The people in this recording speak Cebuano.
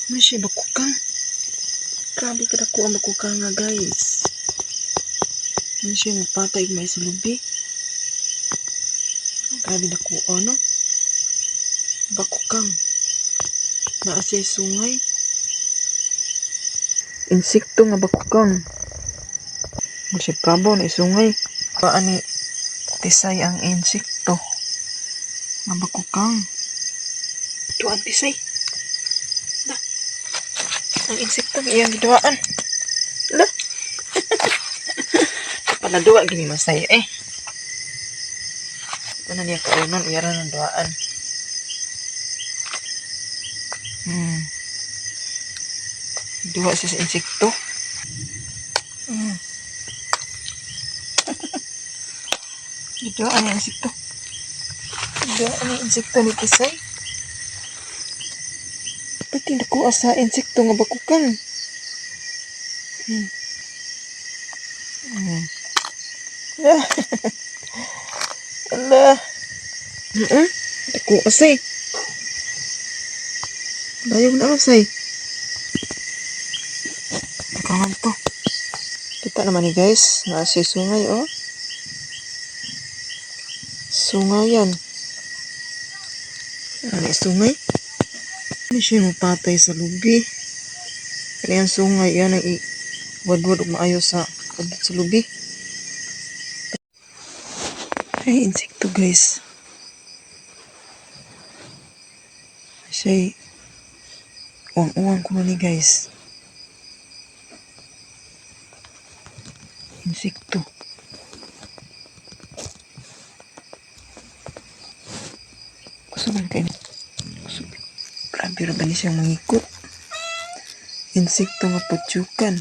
Ano siya, bakukang? Grabe ka dako ang bakukang nga, guys. Ano siya, magpatay may sa lubi. Grabe dako, ano? Bakukang. Naa siya sungay. Insekto nga bakukang. Mo siya prabo na isungay. Paan ni Tisay ang insekto nga bakukang. Duan, Tisay. Na. Ang insekto nga iyang giduaan. La. Pala duwa gini masay eh. Ano niya kaunon, iyara ng duaan. Duwa siya sa insekto. Giduaan ang insekto. Giduaan ang insekto ni Tisay. Pati nakuha sa insekto nga bakukang. Ala. Nakuha say. Layog na ako say. Kangan to. Kita naman ni, guys. Naa siya sungay, oh. Sungayan. Ano sungay? Ano siya mapatay sa lubi? Kaya ang sungay, yan ang i-wadwad og maayo sa abot sa lubi. Ay, insekto, guys. Siya uwang-uwang ko ni, guys. Insekto. Gusto man kayo. Gusto. Grabe ra ba ni siyang mangikot? Insekto nga putyukan.